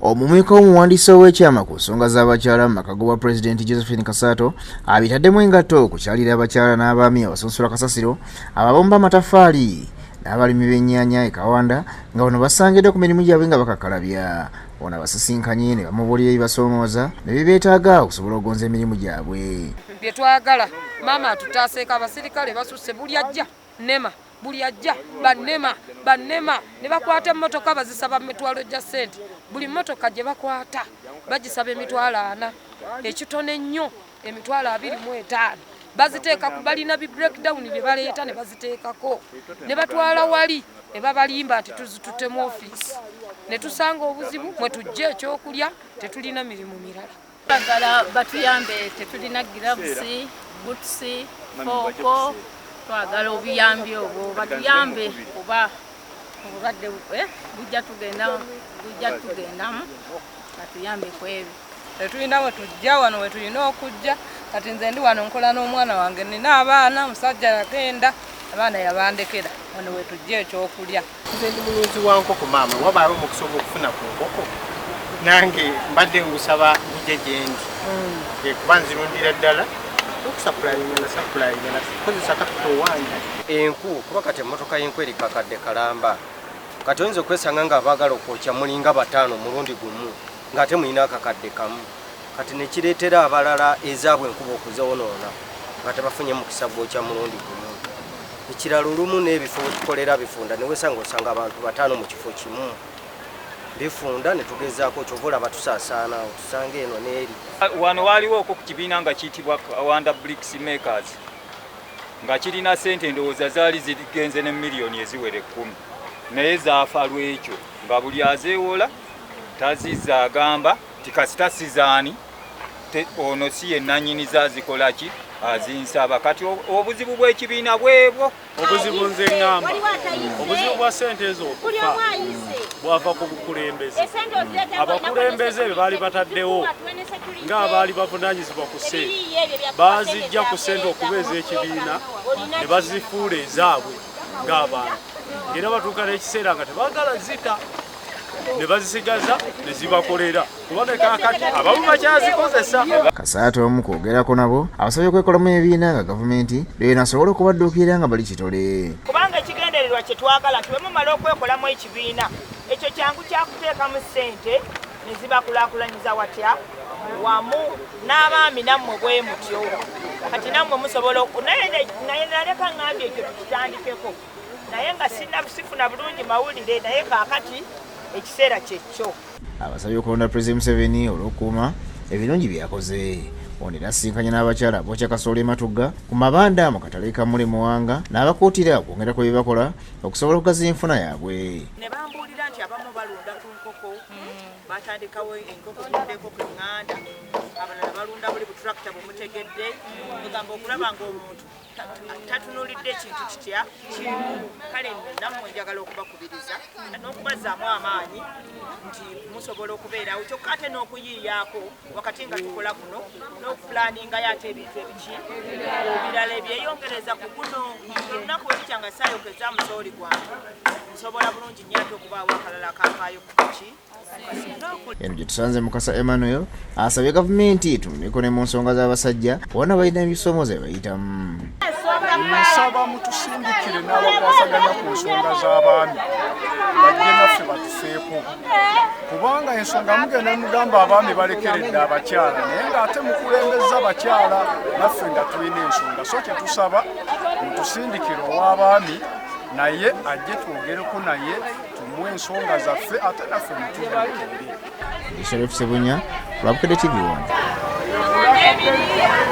Omumyuka w'omuwandiisi ow'ekyama ku nsonga z'abakyala mu maka g'obwa Pulezidenti Josephine Kasaato abitaddemu engatto okukyalira abakyala n'abaami abasunsula kasasiro, ababumba amataffaali n'abalimi b'ennyaanya e Kawanda nga bano basangiddwa ku mirimu gyabwe nga bakakkalabya. Ono abasisinkanye ne bamubuulira ebibasoomooza ne bye beetaaga okusobola okugonza emirimu gyabwe. Bye twagala maama atutaaseeko, abasirikale basusse, buli ajja nema, buli ajja banema, banema ne bakwata emmotoka bazisaba mu mitwalo gya ssente. Buli mmotoka gye bakwata bagisaba 40,000, ekitono ennyo 25,000. Baziteeka ku balina bi breakdown bye baleeta ne baziteekako ne batwala wali ne babalimba nti tuzitutte mu ofiisi, ne tusanga obuzibu mwe tujja ekyokulya, tetulina mirimu mirala. Twagala batuyambe, tetulina gloves, boots, fork. Twagala obuyambi obwo batuyambe kuba obulwadde bujja tugendamu, batuyambe ku ebyo. Tetulina we tujja, wano we tulina okujja. Kati nze ndi wano nkola n'omwana wange, nina abaana, omusajja yagenda, abaana yabandekera, wano we tujja ekyokulya. Nze ndi mulunzi wa nkoko maama, wabaawo omukisa ogw'okufuna ku nkoko nange mbadde ngusaba gujje gye ndi. Kuba nzirundira ddala okusupplyinga nasupplyinga nakozesa capital wange. Enku, kuba kati emmotoka y'enku eri kakadde kalamba. Kati oyinza okwesanga nga abaagala okwokya mulinga bataano omulundi gumu ng'ate mulina akakadde kamu. Kati nekireetera abalala ezaabwe enkuba okuzoonoona nga tebafunye mukisa gwokya mulundi gumu. Ekirala, olumu n'ebifo wetukolera bifunda, newesanga osanga abantu bataano mu kifo kimu, bifunda, ne tugezaako. Kyova olaba tusaasaana, otusanga eno n'eri. Wano waaliwo okwo ku kibiina nga kiyitibwa Kawanda Bricks Makers nga kirina sente, ndowooza zaali zigenze ne miliyoni eziwera 10, naye zaafa lwekyo nga buli azeewola tazizza, agamba ti kasita sizaani ono si ye nannyini zazikola ki azinsaba. Kati obuzibu bw'ekibiina bwebwo. Obuzibu, nze ŋŋamba obuzibu bwa ssente ezo okufa bwava ku bukulembeze. Abakulembeze be baali bataddewo ng'abaali bavunaanyizibwa ku ssente baazijja ku ssente okuba ez'ekibiina ne bazifuula ezaabwe ng'abantu, era batuuka n'ekiseera nga tebaagala zita ne bazisigaza ne zibakolera, kuba ne kaakati abamu bakyazikozesa. Kasaato omu kwogerako nabo abasabye okwekolamu ebibiina nga gavumenti lwe nasobola okubadduukirira nga bali kitole. Kubanga ekigendererwa kye twagala nti bwe mumala okwekolamu ekibiina ekyo, kyangu kyakuteekamu ssente ne zibakulaakulanyiza watya wamu n'abaami. Nammwe bwe mutyo kati nammwe musobola naye naleka ŋŋambye ekyo tukitandikeko, naye nga sifuna bulungi mawulire, naye kaakati ekiseera kyekyo. Abasabye okulonda Pulezidenti Museveni olw'okukuuma ebirungi byakoze. Ono era asisinkanye n'abakyala abookya kasooli e Matugga ku mabanda mu katale ka Mule Muwanga n'abakuutira okwongera ku bye bakola okusobola okugaziya enfuna yaabwe. Ne bambuulira nti abamu balunda ku nkoko, batandikawo enkoko, kulunda enkoko eŋŋanda, abalala balunda buli buturakita bwemutegedde. Ogamba okulaba ng'omuntu tatunuulidde ekintu kitya kimu. Kale nno nammwe njagala okubakubiriza n'okubazzaamu amaanyi nti musobola okubeerawo, kyokka ate n'okuyiiyaako wakati nga tukola kuno n'okuplanningayo ate ebintu ebiki ebirala ebyeyongereza ku guno. Olunaku olukya nga saayokeza musooli gwange, nsobola bulungi nnyo ate okubaawo akalala akampaayo ku ki. Eno gye tusanze Mukasa Emmanuel asabye gavumenti etunuleko ne mu nsonga z'abasajja kubona balina ebisoomooza bye bayitamu. Nsaba mutusindikire n'abakwasaganya ku nsonga z'abaami bajje naffe batufeeko, kubanga ensonga mugenda mugamba abaami balekeredde abakyala, naye ng'ate mukulembeza bakyala, naffe nga tulina ensonga. So kyetusaba, mutusindikire ow'abaami naye ajje twogereko naye, tumuwe ensonga zaffe, ate naffe mutubuukirire. Sharif Sebunya, Lwabukedde TV 1.